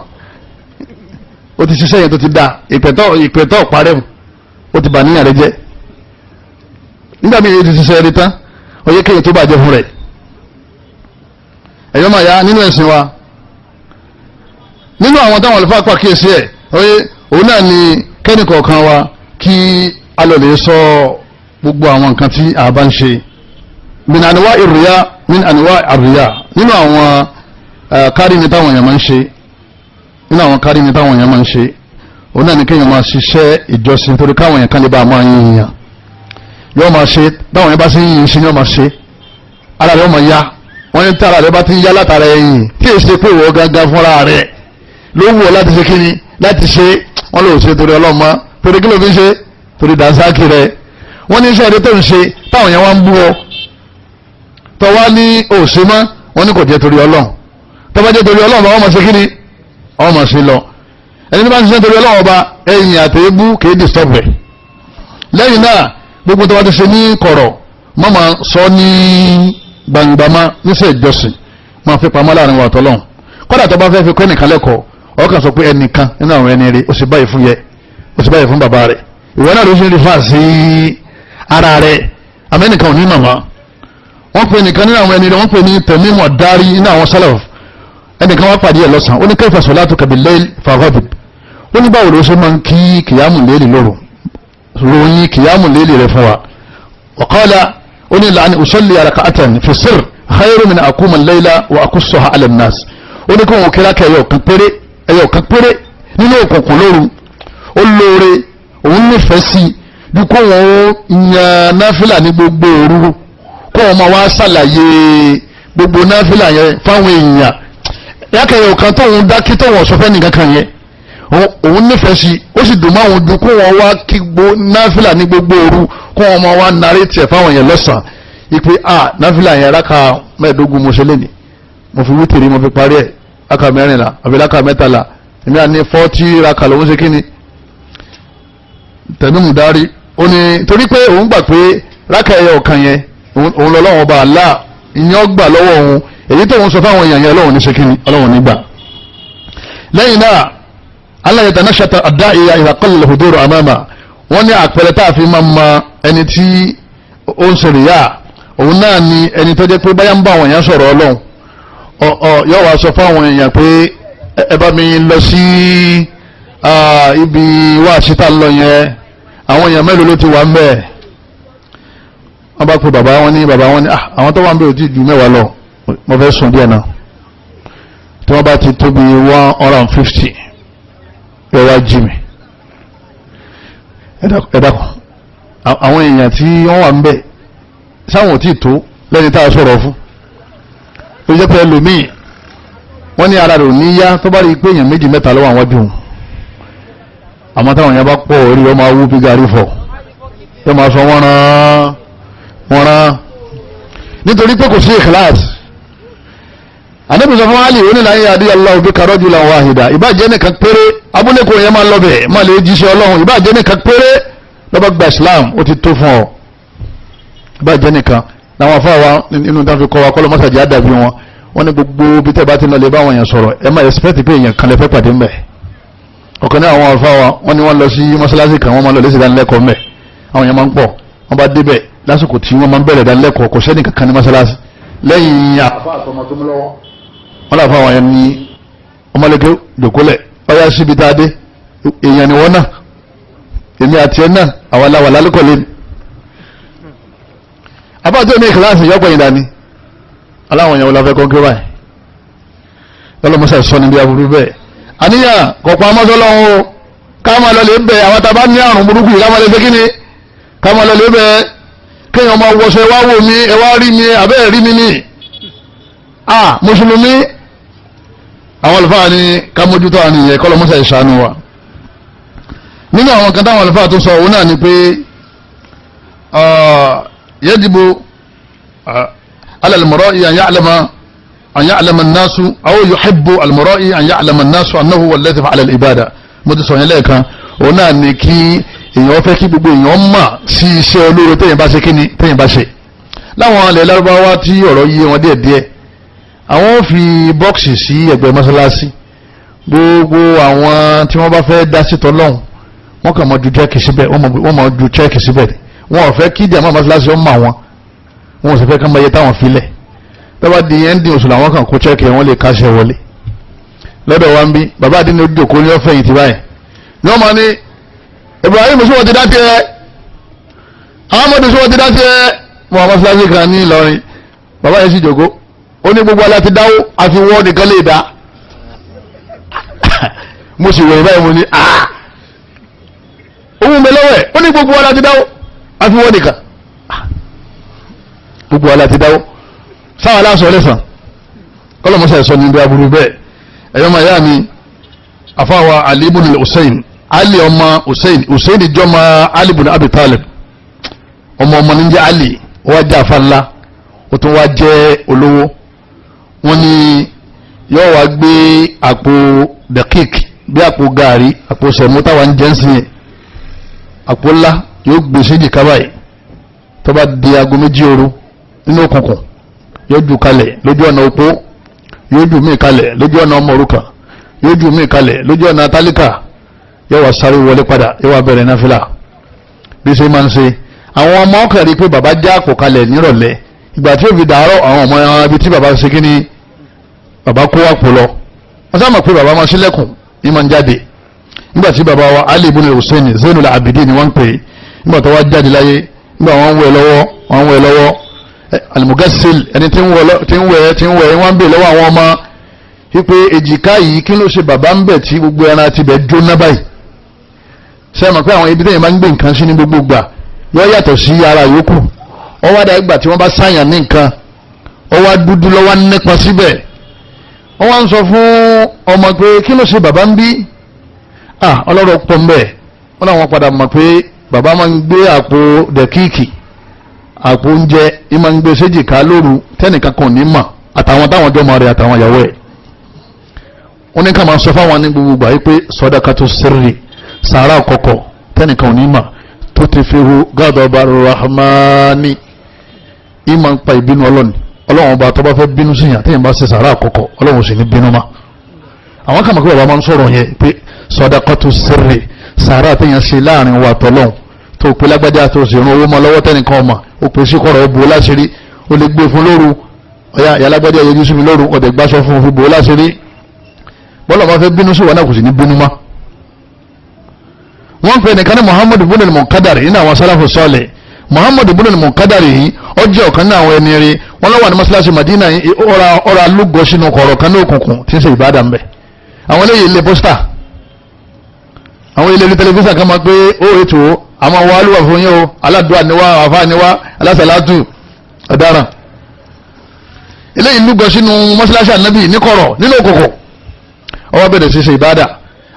Ó ti ṣiṣẹ́ yẹn tó ti da ìpẹ̀tọ́ parẹ́ mu, ó ti bà níyàn rẹ jẹ́. Nígbà míì ti ṣiṣẹ́ rí tán, ó yẹ kéèyàn tó bàjẹ́ fún rẹ̀. Ẹ̀yọ́ máa ya nínú ẹ̀sìn wa, nínú àwọn táwọn àlùfáà pàkíyèsí ẹ̀ oye, òun náà ni kẹ́nìkọ̀ọ̀kan wa kí a lọ lè sọ gbogbo àwọn nǹkan tí a bá ń ṣe. Min anwa ìrìyà, min anwa àríyá, nínú àwọn kárí ni táwọn èèyàn máa ń ṣe, nínú àwọn kárí ni táwọn èèyàn máa ń ṣe, òun náà ni kéèyàn máa ṣiṣẹ́ ìjọsìn torí káwọn èèyàn kan lè bá a máa yin yàn. Yóò máa ṣe, táwọn èèyàn bá ṣe ń yin ṣe ni yóò máa ṣe, ara rẹ̀ ó máa yá. Wọ́n ní tára rẹ̀ bá ti ń yá látara ẹ̀yìn tí èsì ṣe pé ìwọ gangan fúnra rẹ̀ ló wù ọ́ láti ṣe kíni láti ṣe, wọ́n lò ṣe torí ọlọ́mọ, torí kí ló fi ṣe, torí dànsákì rẹ̀. Wọ́n ní iṣẹ́ eré tó ń ṣe táwọn yẹn wá ń bú ọ tọ́wá ní òṣè mọ́, wọ́n ní kò jẹ́ torí ọlọ́run. Tọ́ba jẹ́ torí ọlọ́run bá wọ́n máa ṣe kíni, wọ́n máa ṣe lọ. Ẹni tí bá ń ṣiṣẹ́ torí ọlọ́run ọba, ẹ̀yìn àtẹ̀ébú kìí disturb rẹ̀. Lẹ́yìn náà, gbogbo tó bá ti ṣe ní kọ̀rọ̀ má máa sọ ní gbangba má níṣẹ́ ìjọsìn, máa fi pamọ́ láàrin wa tọ́lọ́run. Kódà tó bá fẹ́ fi kọ́ ẹnìkan lẹ́kọ̀ọ́, ọkàn sọ pé ẹnìkan nínú àwọn ẹni rẹ̀ ó sì báyìí fún yẹ, ó sì báyìí fún bàbá rẹ̀, ìwọ náà ló ṣe ń rí fà sí ara rẹ̀. Amẹ́nìkan ò ní màmá. Wọ́n pe ẹnìkan nínú àwọn ẹni rẹ̀, wọ́n pe ní Tẹ̀mímọ̀ Dárí nínú àwọn sálàf. Ẹnìkan wá pàdé ẹ̀ lọ́sàn-án, ó ní kayfa salatuka bil-layl faghadib. Ó ní báwo ló ṣe máa ń kí kìyàmù léèlì lóru, ròyìn kìyàmù léèlì rẹ̀ fún wa. Wa qala, ó ní la'an usalli rak'atan fi sirr khayru min aquma al-layla wa aqussaha ala an-nas. Ó ní kó wọn kíra kẹ ẹyọ kan péré, ẹyọ kan péré nínú òkùnkùn lóru, ó lóore, òun nífẹ̀ẹ́ sí bí kó wọn yan náfìlà ní gbogbo òru, kó wọn máa wá ṣàlàyé gbogbo náfìlà yẹn fáwọn èèyàn. Yákẹ́yọ̀ kan tóun dákí tóun ọ̀sọ́fẹ́ nìkan kan yẹn, òun nífẹ̀ẹ́ sí, ó sì dùn máa dùn kó wọn wá kí gbó náfìlà ní gbogbo òru, kó wọn máa wá narí tiẹ̀ fáwọn èèyàn lọ́sàn-án ipe a náfìlà yẹn ráka 15 mo ṣe léni, mo fi wítìrì mo fi parí ẹ̀ ráka 14 àbí ráka 13, èmi à ní 40 ráka lòún ṣe kíni. Tẹ̀mímù Dárí ó ní torí pé òun gbà pé ráka ẹyọ kan yẹn òun lọ́wọ́ ọba Allah ìyẹn gbà lọ́wọ́ òun, èyí tó ń sọ fáwọn èèyàn yẹn ọlọ́run ní ṣe kíni, ọlọ́run nígbà. Lẹ́yìn náà, aláyẹ̀tà náà ṣàtà àdáìyà ìràkọ́lẹ̀ lòdòrò àmàmà. Wọ́n ní àpẹẹrẹ tá a fi máa ma ẹni tí ó ń ṣe rìyà, òun náà ni ẹni tó jẹ́ pé báyà ń bá àwọn èèyàn sọ̀rọ̀ ọlọ́run, yóò wá sọ fáwọn èèyàn pé ẹ bá mi lọ sí ibi wá síta lọ yẹn, àwọn èèyàn mélòó ló ti wà ń bẹ̀. Wọ́n bá pe bàbá wọn ní, bàbá wọn ní àwọn tó wà ń bẹ̀ ò tí ju 10 lọ, mo fẹ́ sùn díẹ̀ náà. Tí wọ́n bá ti tóbi 150 yóò wá jí mi. Ẹ dákun, àwọn èèyàn tí wọ́n wà ń bẹ̀ sáwọn ò tí tó lẹ́ni tá a sọ̀rọ̀ fún. Ó jẹ́ pé ẹlòmíì wọ́n ní ara rẹ̀ ò ní yá tó bá rí i pé èèyàn 2 mẹ́ta lọ́wọ́ àwọn dùn, àmọ́ táwọn èèyàn bá pọ̀ orí wọn máa wú bí gàrí fọ̀, yóò máa sọ wọ́n rán wọ́n rán, nítorí pé kò sí ìkíláàsì. Ànábì sọ fún Ali onílàyé adé Allahu bika rajulan wahida, ìbàjẹ́ nìkan péré abúlé kò yẹn máa lọ bẹ̀ máa lè jíṣẹ́ ọlọ́run, ìbàjẹ́ nìkan péré lọ́ba gba Islam ó ti tó fún ọ. Ìbàjẹ́ nìkan làwọn afáwa nínú tá a fi kọ́ wa kọ́lọ́ mọ́sàdì àdàbí wọn, wọ́n ní gbogbo bí tẹ́ bá ti lọ lè bá àwọn èèyàn sọ̀rọ̀, ẹ máa expect pé èèyàn kan lè fẹ́ pàdé ńbẹ̀. Ọ̀kan ní àwọn afáwa wọ́n ní wọ́n lọ sí mọ́sálásí kan, wọ́n máa lọ lè ṣe ìdánilẹ́kọ̀ọ́ ńbẹ̀, àwọn èèyàn máa ń pọ̀. Wọ́n bá débẹ̀ lásìkò tí wọ́n máa ń bẹ̀rẹ̀ ìdánilẹ́kọ̀ọ́, kò sẹ́ni kankan ní mọ́sálásí lẹ́yìn àfa àtọmọ tó mú lọ́wọ́. Wọ́n làwọn fáwọn yẹn ní ọmọlẹ́kẹ́ jòkólẹ̀ ọyá síbi tá a dé, èèyàn ni wọ́n náà, èmi àti ẹ̀ náà àwọn aláwà lálùkọ̀ lé ní. Abájọ́ ní ìkìláàsì yọpọ̀ yìí dání aláwọn èèyàn wọlé afẹ́kọ́ kí ó báyìí lọ́lọ́mọṣẹ́ sọ níbi aburú bẹ́ẹ̀. Àníyàn kọ̀pọ̀ amọ́sọ́lọ́hún o, ká máa lọ lè bẹ̀ àwọn tá a bá ní àrùn burúkú yìí, ká máa lè fẹ́ kíni, ká máa lọ lè bẹ̀ kéèyàn máa wọṣọ ẹ wá wò mí, ẹ wá rí mi, àbẹ́ rí mi ní. A mùsùlùmí àwọn àlùfáà ní ká mójútó àníyàn kọ́ lọ́mọṣẹ́ ìṣàánú wa. Nínú àwọn kan táwọn àlùfáà tó sọ òun náà ni pé yajibu ala al-mura'i an ya'lama an ya'lama an-nasu aw yuhibbu al-mura'i an ya'lama an-nasu annahu huwa alladhi fa'ala al-ibada. Mo ti sọ yẹn lẹ́ẹ̀kan, òun náà ni kí Èèyàn fẹ́ kí gbogbo èèyàn mà sí iṣẹ́ olóore téèyàn bá ṣe kíni téèyàn bá ṣe. Láwọn alẹ́ lárúbáwá tí ọ̀rọ̀ yé wọn díẹ̀díẹ̀, àwọn fi bọ́ọ̀sì sí ẹ̀gbẹ́ mọ́sálásí. Gbogbo àwọn tí wọ́n bá fẹ́ dá sí tọ́lọ́hún, wọ́n kàn máa ju chẹ́ẹ̀kì síbẹ̀, wọ́n máa ju chẹ́ẹ̀kì síbẹ̀. Wọ́n ò fẹ́ kí jàmá mọ́sálásí ọmọ àwọn, wọ́n ò sì fẹ́ kán máa yẹ táwọn filẹ̀. Tọ́ba di ẹ́ndín oṣù làwọn kàn kó chẹ́ẹ̀kì, wọ́n lè káṣẹ wọlé. Lọ́dọ̀ wa ń bí bàbá àdínní ojú òkú ní ọ̀fẹ́ yìí ti báyìí ní wọ́n máa ní Ibrahim sọ wọ́n ti dá tiẹ̀, Ahmadu sọ wọ́n ti dá tiẹ̀. Mọ́ àwọn mọ́sálásí kan ní Ìlọrin, bàbá yẹn sì jòkó, ó ní gbogbo aláti dáwó àfi wọ́n nìkan lè dá. Mo sì wẹ̀yìn báyìí, mo ní owó mi lọ́wọ́ ẹ̀. Ó ní gbogbo aláti dáwó àfi wọ́n nìkan, gbogbo aláti dáwó sáwọn aláṣọ ọlẹ́sàn kọ́lọ́mọṣẹ́ sọ ní ibi aburú bẹ́ẹ̀. Ẹ̀yọ́ máa yá mi, àfáwà Ali ibn Hussein, Ali ọmọ Hussein, Hussein jọmọ Ali ibn Abi Talib, ọmọ ọmọ ní jẹ́ Ali, ó wá jẹ́ àfa ńlá, ó tún wá jẹ́ olówó. Wọ́n ní yóò wá gbé àpò dakik, bí àpò gàrí, àpò sẹ̀mú táwa ń jẹ́ ń sìn yẹn, àpò ńlá, yóò gbé sí ìjìká báyìí. Tó bá di aago 2 òru nínú òkùnkùn, yóò jù kalẹ̀ lójú ọ̀nà opó, yóò jù mí kalẹ̀ lójú ọ̀nà ọmọ òrukàn, yóò jù mí kalẹ̀ lójú ọ̀nà tálíkà, yóò wá sáré wọlé padà, yóò wá bẹ̀rẹ̀ náfìlà bí ṣe máa ń ṣe. Àwọn ọmọ ọkàn rí i pé bàbá já àpò kalẹ̀ nírọ̀lẹ́, ìgbà tí ó fi dàárọ̀, àwọn ọmọ ibi tí bàbá ṣe kí ni bàbá kó àpò lọ, wọ́n sábà pé bàbá máa ṣílẹ̀kùn ní máa ń jáde. Nígbà tí bàbá wa Ali ibn Hussein Zainul Abidin ni wọ́n ń pè é, nígbà tó wá jáde láyé, nígbà wọ́n ń wẹ̀ lọ́wọ́, wọ́n ń wẹ̀ lọ́wọ́, alimugasil ẹni tí ń wẹ̀ tí ń wẹ̀ wọ́n ń bè lọ́wọ́ àwọn ọmọ wípé èjìká yìí, kí ló ṣe bàbá ń bẹ̀ tí gbogbo ẹran ti bẹ̀ jóná báyìí? Ṣé mọ̀ pé àwọn ibi tẹ́yìn máa ń gbé nǹkan sí ní gbogbo gbà yọ yàtọ̀ sí ara yòókù. Wọ́n wá dàgbà tí wọ́n bá sáyàn ní nǹkan, wọ́n wá dúdú lọ́wọ́ nípa síbẹ̀. Wọ́n wá ń sọ fún ọmọ pé kí ló ṣe bàbá ń bí? Ọlọ́rọ̀ pọ̀ ń bẹ̀. Wọ́n làwọn padà mọ̀ pé bàbá máa ń gbé àpò dẹ̀kíìkì, àpò oúnjẹ, ìmọ̀ ń gbé séjìká lóru tẹ́nìkan kan ní mọ̀, àtàwọn táwọn jọmọ rẹ̀ àtàwọn ìyàwó ẹ̀. Wọ́n ní ká máa sọ fáwọn ní gbogbo gbà yìí pé sọdakatu sirri, sàárà kọ̀kọ̀ tẹ́nìkan ò ní mọ̀, tó ti fi hu gádọ̀bà rahmani, ìmọ̀ ń pa ìbínú ọlọ́ni. Ọlọ́run ọba tó bá fẹ́ bínú sí yàn, téèyàn bá ṣe sàárà kọ̀kọ̀, ọlọ́run sì ní bínú ma. Àwọn kàmá pé bàbá máa ń sọ̀rọ̀ yẹn pé sọdakatu sirri, sàárà téèyàn ṣe láàrin wa tọ́lọ́hún, tó pé lágbájá tó sì rún owó mọ́ lọ́wọ́ tẹ́nìkan ọmọ, ó pè sí kọ̀rọ̀, ó bò ó láṣìírí, ó lè gbé fún lóru, ọ̀yà ìyá lágbájá yẹjú sí mi lóru, ọ̀dẹ̀ gbáṣọ fún un fi bò ó láṣìírí. Bọ́lá bá fẹ́ bínú sí wọn náà, kò sì ní bínú mọ́. Wọ́n pè nìkan ní Muhammadu ibn al-Munkadari nínú àwọn sálàfù sọ́ọ̀lẹ̀. Muhammadu ibn al-Munkadari yìí, ó jẹ́ ọ̀kan nínú àwọn ẹni rí. Wọ́n lọ́wọ́ ní mọ́sálásí Madina, ọ̀rọ̀ alúgọ sínú kọ̀ọ̀rọ̀ kan ní òkùnkùn tí ń ṣe ìbádà ńbẹ. Àwọn eléyìí ilé pósítà, àwọn ilé tẹlifíṣàn kan máa pé ó ètò àwọn wa alúwà fún yín o, aládùá ni wá, àfáà ni wá, alásàlátù ọ̀daràn. Eléyìí lúgọ sínú mọ́sálásí ànábì níkọ̀rọ̀ nínú òkùnkùn, ó wá bẹ̀rẹ̀ sí ṣe ìbádà.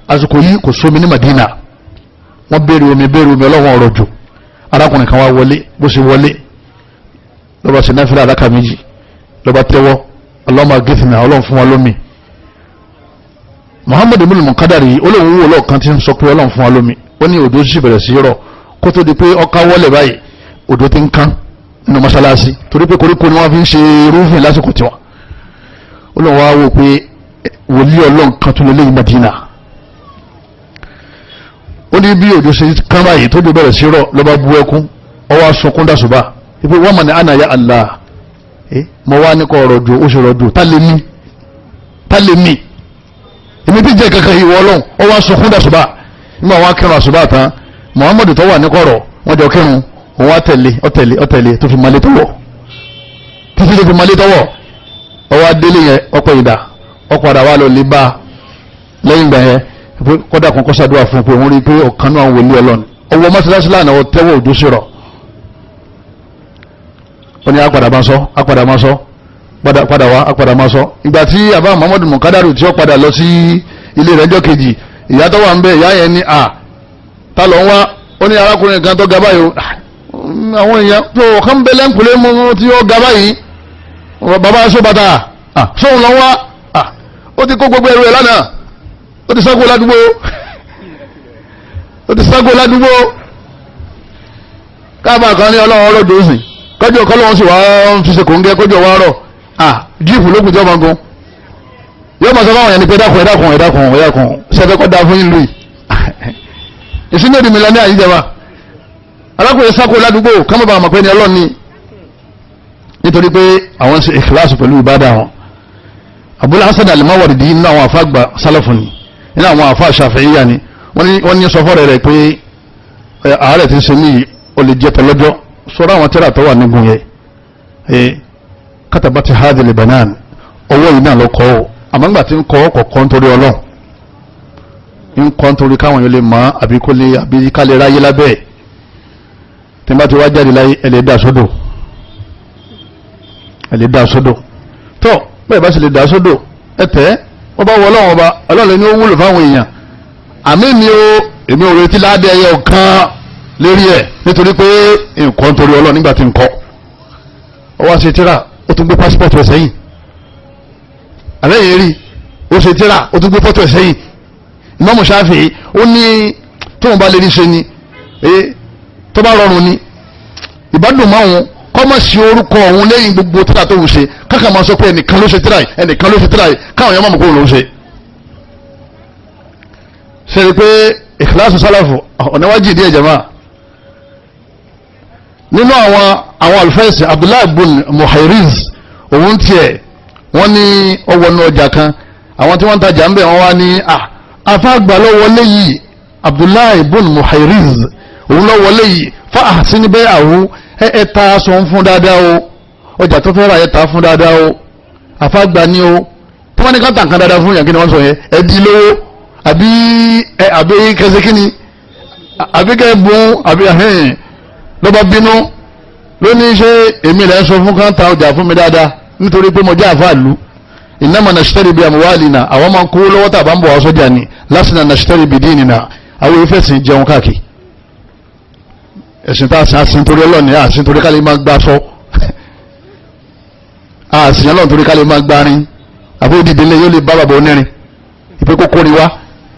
Àsìkò yìí kò sómi ní Madina, wọ́n béèrè omi, béèrè omi, ọlọ́wọ́n ọ̀rọ̀ jù. Arákùnrin kan wá wọlé, bó ṣe wọlé lọ́ba ṣe náfìlà àdáka méjì, lọ́ba tẹ́wọ́, Allahumma ghithna, ọlọ́run fún wa lómi. Muhammadu ibn Munkadari olóhùn wò lọ́ọ̀kan tí ń sọ pé ọlọ́run fún wa lómi. Ó ní òjò sì bẹ̀rẹ̀ sí rọ̀, kó tó di pé ọkà wọlé báyìí, òjò ti ń kán nínú mọ́ṣáláṣí, torí pé koríko ni wọ́n fi ń ṣe rúfin lásìkò tiwọn. Olóhùn wa wò pé wòlíì ọlọ́run kan tún lè léyìn Madina. Ó ní bí òjò ṣe kán báyìí tó jò bẹ̀rẹ̀ sí rọ̀, lọ́ba bú ẹkún, ọwọ́ sunkún dàṣùbà ipe wọ́n mọ̀ ní àná ya Allah, mo wá ní kọ́ ọ̀rọ̀ jò, ó sì rọ̀ jò, tá lè mí, tá lè mí, èmi tí jẹ́ kankan ìwọ ọlọ́run. Ọwọ́ sunkún dàṣùbà. Nígbà wọn kírun àṣùbà tán, Muhammadu tó wà ní kọ̀rọ̀, wọ́n jọ kírun, òun wá tẹ̀lé, ó tẹ̀lé, ó tẹ̀lé tó fi malé tọwọ́, títí tó fi malé tọwọ́. Ọwọ́ adélé yẹn, ọpẹ́ ìdá, ọ̀padà wà lọ lè bá lẹ́yìn ìgbà yẹn, kọ́dà kan kọ́ sàdúrà fún un pé òun rí i pé ọ̀kan náà wòlíì ọlọ́run. Ọwọ́ mọ́sálásí lánàá, ọ tẹ́wọ́ òjò sí rọ̀. Ó ní apàdà máa sọ, apàdà máa sọ, padà wá, apàdà máa sọ. Ìgbà tí àbá Muhammadu Munkadaru tí ó padà lọ sí ilé rẹ̀ jọ́ kejì, ìyá tó wà ń bẹ, ìyá yẹn ní à ta ló ń wá? Ó ní arákùnrin kan tó ga báyìí, àwọn èèyàn tó ọ̀kan bẹ lẹ́ńkùlé mú tí ó ga báyìí, bàbá aṣọ bàtà sóun lọ wá, ó ti kó gbogbo ẹrù ẹ̀ lánàá, ó ti sáko ládùúgbò, ó ti sáko ládùúgbò. Káàbà kan ní ọlọ́run ọ̀rọ̀ dòsìn kọjọ kọlọ́run sì wá fi ṣe kòńgẹ́ kọjọ wá rọ̀ à jíìpù lókùn tí ọmọ gun yóò máa sọ fáwọn yẹn ni pé ẹ̀dákun ẹ̀dákun ẹ̀dákun ẹ̀dákun sẹ́fẹ́ kọ́ da fún yín lùi ìsúná èdè mílíọ̀nù àyíjẹba arákùnrin sáko ládùúgbò kámọ́ bá àmọ̀ pé ní ọlọ́run ni nítorí pé àwọn ṣe ìkìláàsì pẹ̀lú ìbádà wọn. Abul Hasan al-Mawardi nínú àwọn àfa àgbà sálàfù ni, nínú àwọn àfa Ṣàfi'íyà ni. Wọ́n ní sọfọ́rẹ̀ rẹ̀ pé àárẹ̀ ti ń ṣe níyì ó lè jẹ́ tọlọ́jọ́ sọ́rọ́ àwọn tẹ́lá tó wà nígun yẹ katabati hadhil banan ọwọ́ yìí náà lọ kọ́ ọ, àmọ́ nígbà tí ń kọ́ kọ̀ọ̀kan nítorí ọlọ́run, ń kọ́ nítorí káwọn yóò lè mọ̀ àbí kó lè àbí ká lè ráyé lábẹ́ ẹ̀. Tí n bá ti wá jáde láyé ẹ lè dà sódò, ẹ lè dà sódò tó bẹ́ẹ̀ bá sì lè dà sódò ẹ tẹ́ wọ́n bá wọ ọlọ́run ọba, ọlọ́run ní ó wúlò fáwọn èèyàn. Àmì mi ò èmi ò retí ládé ẹyọ kan lérí ẹ̀ nítorí pé nǹkan nítorí ọlọ́run nígbà tí ń kọ́ ọ wá ṣe tíra ó tún gbé pásítọ̀tù ẹ̀ sẹ́yìn, àbẹ́yẹ rí ó ṣe tíra ó tún gbé fọ́tò ẹ̀ sẹ́yìn. Ìmáàmù Ṣáfi'í ó ní tóun bá lè rí ṣe ni tó bá rọrùn ni ìbádùn máa kọ́ mọ̀ sí orúkọ òun lẹ́yìn gbogbo tíra tó ń ṣe, káka máa sọ pé ẹnìkan ló ṣe tíra yìí, ẹnìkan ló ṣe tíra yìí, káwọn yẹn máa mọ̀ kó ló ń ṣe. Ṣe é pé ìkìláàsì sálàfù ọ̀nà wájú ìdí ẹ̀jẹ̀ máa nínú àwọn alfẹ́sì Abdullahi bin Muhairiz òun tiẹ̀ wọ́n ní ọwọ́ inú ọjà kan, àwọn tí wọ́n ń tajà ń bẹ̀ wọ́n wá ní afáàgbà ló wọlé yìí, Abdullahi bin Muhairiz òun ló wọlé yìí, fa àsíní bẹ́ẹ̀ àwọ̀ ẹ ta aṣọ ń fún dáadáa o, ọjà tó fẹ́ ra ẹ ta fún dáadáa o, afáàgbà ni o. Tí wọ́n ní ká tà nǹkan dáadáa fún yàn kí ni wọ́n sọ yẹn, ẹ di lówó àbí ẹ àbí kẹsẹ̀ kí ni àbí kẹ bùn àbí ahẹ́n lọ́ba bínú ló ní ṣe èmi rẹ̀ ń sọ fún káńtà ọjà fún mi dáadáa nítorí pé mo jẹ́ àfáàlú. Innama nashtari bi amwalina, àwọn máa ń kó lọ́wọ́ tàbá ń bọ̀ wá sọ́jà ni, lasna nashtari bi dinina, àwọn ìfẹ̀sìn jẹun káàkiri. Ẹ̀sìn tá a sìn àsìn torí ọlọ́ọ̀ni, àsìn torí kálí máa gbá sọ, àsìn ọlọ́ọ̀ni torí kálí máa gbárin, àbí òdìdí lé yóò lè bá bàbá onírin ìpè kókó ni wá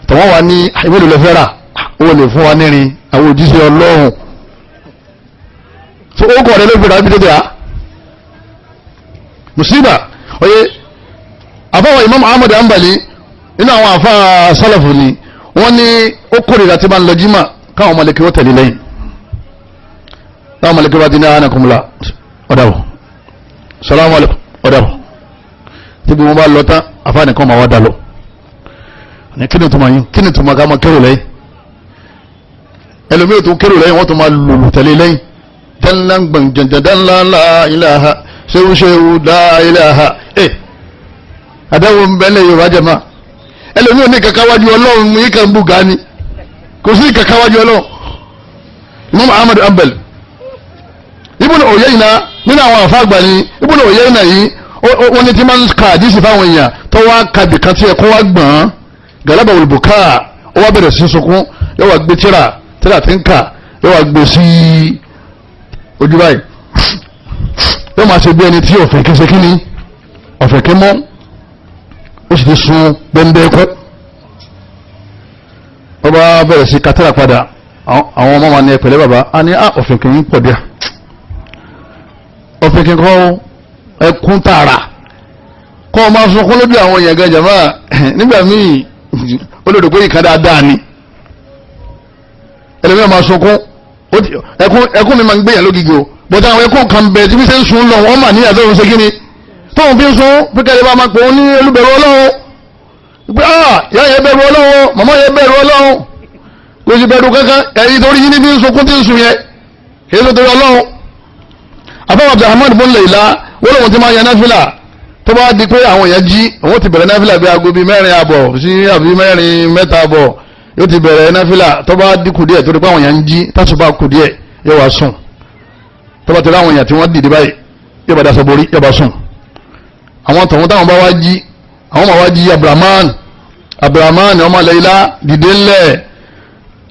tọ̀wọ́n wa ní ìwé ìlú lọ́fẹ́ rà ó lè fún wa nírin àwọn òjíṣẹ́ ọlọ́run so ó kọ̀ rẹ ló fi rà bí tó tẹ̀ á musiba oye. Àfọwọ́ Imam Ahmad Hanbali nínú àwọn àfa sálàfù ni wọ́n ní ó kórìíra tí máa ń lọ jímà káwọn ọmọlẹ́kẹ́ ó tẹ̀lé lẹ́yìn, táwọn ọmọlẹ́kẹ́ bá ti ní anakumula ọ̀dàbọ̀ salamu alaykum ọ̀dàbọ̀ tí gbogbo wọn bá lọ tán àfa nìkan máa wá dà lọ ní kí ni tó máa yín, kí ni tó máa ká máa kérò lẹ́yìn, ẹlòmíràn tó kérò lẹ́yìn wọ́n tó máa lùlù tẹ̀lé lẹ́yìn danlangbọ̀njẹ̀dánláńlá ilaha ṣéwú ṣéwú dá ilaha ẹ̀ àdáwò ń bẹ́lẹ̀ yorùbá jẹ̀ máa ẹlòmíràn ní kankan wájú ọlọ́run yìí kan bù gani kò sí kankan wájú ọlọ́run. Imam Ahmad Hanbal Ibn Uyayna nínú àwọn àfáàgbà ni Ibn Uyayna yìí wọ́n ní tí máa ń ka àdísì fáwọn èèyàn tó wá kabì kan tí ẹ̀kọ́ wá gbọ̀n galaba olùbùkà ó wá bẹ̀rẹ̀ sí sunkún, yóò wá gbé tíra tíra tí ń kà yóò wá gbé sí ojú báyìí, yóò máa ṣe bí ẹni tí ọ̀fẹ́ kí ṣe kí ni ọ̀fẹ́ kí mọ́, ó sì ti sun gbẹ́ndẹ́ kú. Ó bá bẹ̀rẹ̀ sí katira padà, àwọn ọmọ wa ní ẹ̀pẹ̀lẹ́ bàbá a ní à ọ̀fẹ́ kí ń pọ̀ díẹ̀, ọ̀fẹ́ kí ń kọ́ ẹkún tààrà kọ́ ọ máa sunkún lójú àwọn èèyàn gan jàmbá nígbà míì ó lè rò pé ìkan dáadáa ni ẹlòmíràn máa sunkún, ẹkún mi máa ń gbéyàn lógìgì o, bọ́tà àwọn ẹkún kan bẹ̀ tí bí ṣe ń sun lọ wọ́n mà ní àtọ́run ṣe kí ni tóun fi ń sun pípẹ́ lè bá máa pè ó ní olúbẹ̀rù ọlọ́run pé ah ìyá yẹn bẹ̀rù ọlọ́run, màmá yẹn bẹ̀rù ọlọ́run, kò sì bẹ̀rù kankan, ẹ̀yìn torí yín ní bí ń sunkún tí ń sun yẹn kì í ṣe torí ọlọ́run. Àfọwọ́ Abdulrahman bọ́n lè la wọ́n lòun ti máa yan náfìlà tó bá di pé àwọn èèyàn jí òun ti bẹ̀rẹ̀ náfìlà bí aago bíi 4:30 sí àbí 4:45 yóò ti bẹ̀rẹ̀ náfìlà, tó bá di kù díẹ̀ torí pé àwọn èèyàn ń jí tásùbà kù díẹ̀ yóò wá sùn, tó bá ti rí àwọn èèyàn tí wọ́n dìde báyìí yóò bá daṣọ borí yóò bá sùn. Àwọn tọ̀hún táwọn bá wá jí àwọn máa wá jí Abdulrahman ọmọ Layla dìde ńlẹ̀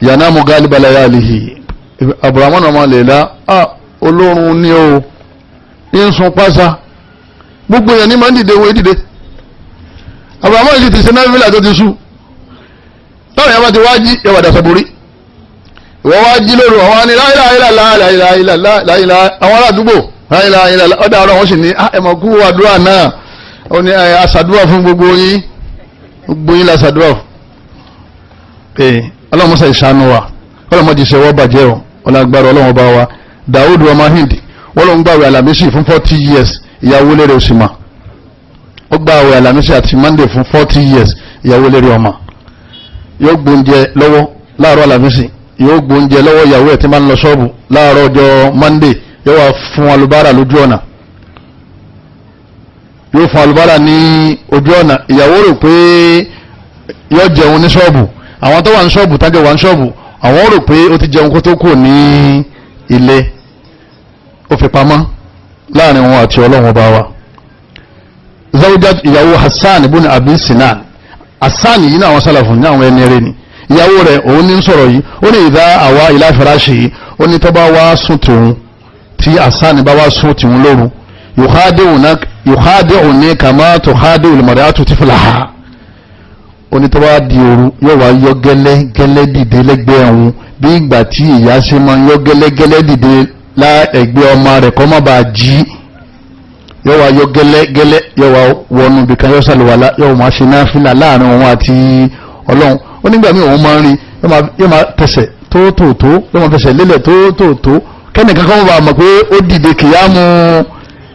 yanamu galiba layalihi, Abdulrahman ọmọ Layla olórun ni o ń sun pásá gbogbo èèyàn ní máa ń dìde wo dìde, Abdulrahman sì ti ṣe náfìlà tó ti sú, táwọn èèyàn bá ti wá jí yóò bá daṣọ borí Ìwọ wá jí lóru, àwọn ni láìláìláìláìláìláìláìláì, àwọn aládùúgbò láìláìláìlá ọ̀dà ọ̀rọ̀ wọn sì ní ẹ̀mọ̀ kú àdúrà náà. Ó ní aṣàdúrà fún gbogbo yín, gbogbo yín la ṣàdúrà fún. Ee, ọlọ́mọṣà ìṣàánú wa, ọlọ́mọdé ṣe wọ́n bàjẹ́ o, ọlọ́gbàrá ọlọ́wọ́n bá wa. Dawud ọmọ Hind, wọ́n ló ń gbàwé Àlàmísì fún 40 years, ìyàwó lérè òsì mà. Ó gbàwé Àlàmísì àti Monday fún 40 years, ìyàwó lérè ọmọ. Yóò gbóúnjẹ lọ́wọ́ láàárọ̀ Àlàmísì, yóò gbóúnjẹ lọ́wọ́ ìyàwó ẹ̀ tí máa ń lọ ṣọ́ọ̀bù láàárọ̀ ọjọ́ Monday, yóò wá fún alubára lójú ọ̀nà, yóò fún alubára ní ojú ọ̀nà. Ìyàwó rò pé yóò jẹun ní ṣọ́ọ̀bù, àwọn tó wà ní ṣọ́ọ̀bù tájọ wà ní ṣọ́ọ̀bù, àwọn rò pé ó ti jẹun kó tó kù ní ilé. Ó fi pamọ́ láàrin wọn àti Ọlọ́run ọba wa. Zawjat ìyàwó Hassan ibn Abi Sinan, Hassan yìí ní àwọn sálàfù ní àwọn ẹni rẹ ni. Ìyàwó rẹ̀ òun ní sọ̀rọ̀ yìí, ó ní ìdá àwa ìlà firashi yìí, ó ní tó bá wá sùn tòun, tí Hassan bá wá sùn tòun lóru, yukhadi'uni kama tukhadi'u al-mar'atu tiflaha. Ó ní tó bá di òru, yóò wá yọ gẹ́lẹ́ gẹ́lẹ́ dìde lẹ́gbẹ̀ẹ́ òun, bí ìgbà tí ìyá ṣe máa ń yọ gẹ́lẹ́ gẹ́lẹ́ dìde láẹ̀gbẹ́ ọmọ rẹ̀ kó má bàa jí. Yóò wá yọ gẹ́lẹ́ gẹ́lẹ́, yóò wá wọnú ibìkan, yóò ṣàlùwàlá, yóò máa ṣe náfìlà láàrin òun àti Ọlọ́run. Ó nígbà míì òun máa ń rí, yóò máa tẹsẹ̀ tóótóòtó, yóò máa fẹsẹ̀ lélẹ̀ tóótóòtó, kẹ́nìkan kan bá mọ̀ pé ó dìde kìyàmù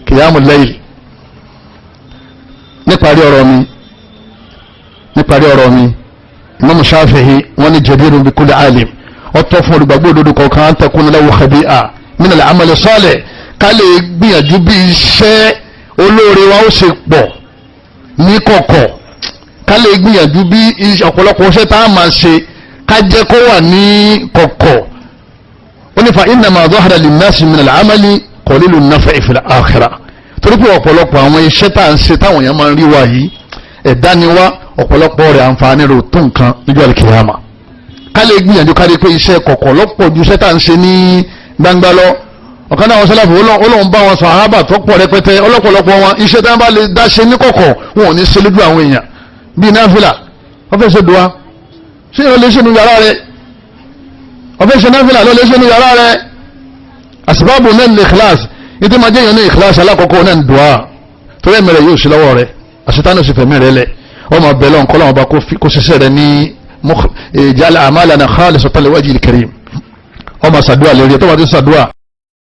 kìyàmù lẹ́yìn. Níparí ọ̀rọ̀ mi, Imam Shafi'i wọ́n ní jadirun bi kulli alim, ó tọ́ fún olùgbàgbọ́ òdodo kọ̀ọ̀kan an takuna lahu khabi'a min al-amali salih, ká lè gbìyànjú bí iṣẹ́ olóore wa ó ṣe pọ̀ ní kọ̀kọ̀, ká lè gbìyànjú bí ọ̀pọ̀lọpọ̀ iṣẹ́ tá a máa ṣe ká jẹ́ kó wà ní kọ̀kọ̀. Ó ní fa innama dhahara linnasi min al-amali qalilun naf'i fil akhirah, torí pé ọ̀pọ̀lọpọ̀ àwọn iṣẹ́ tá à ń ṣe táwọn èèyàn máa ń rí wa yìí, ẹ̀dá ni wá, ọ̀pọ̀lọpọ̀ rẹ̀ àǹfààní rẹ̀ ò tó nǹkan níjọ́ àlùkìyàmà. Ká lè gbìyànjú ká rí pé iṣẹ́ kọ̀kọ̀ lọ́pọ̀ ju iṣẹ́ tá à ń ṣe ní gbangba lọ. Ọ̀kan náà àwọn sálàfù, Ọlọ́run bá wọn sàhábà tó pọ̀ rẹpẹtẹ, ọlọ́pọ̀lọpọ̀ wọn, iṣẹ́ tí wọ́n bá lè dá ṣe ní kọ̀kọ̀, wọn ò ní ṣe lójú àwọn èèyàn. Bíi náfìlà, wọ́n fẹ́ ṣe dùwà, ṣé ìwọ lè ṣe nu yàrá rẹ? Wọ́n fẹ́ ṣe náfìlà ló lè ṣe nu yàrá rẹ. Àsìbáàbò náà ní ìkíláàsì ìdí máa jẹ́ èèyàn ní ìkíláàsì. Alákọ̀ọ́kọ́ náà ní dùwà, torí ẹ̀mí rẹ̀ yóò ṣe lọ́wọ́ rẹ̀, àṣetánù sì fẹ̀mí rẹ̀ lẹ̀. Wọ́n máa bẹ̀rẹ̀ ọ̀nkọ́ lọ́wọ́ bá kó ṣiṣẹ́ rẹ̀ ní ij'al a'malana khalisatan liwajhil karim. Wọ́n máa ṣàdúrà lérí ẹ̀ tó bá ti ṣàdúrà.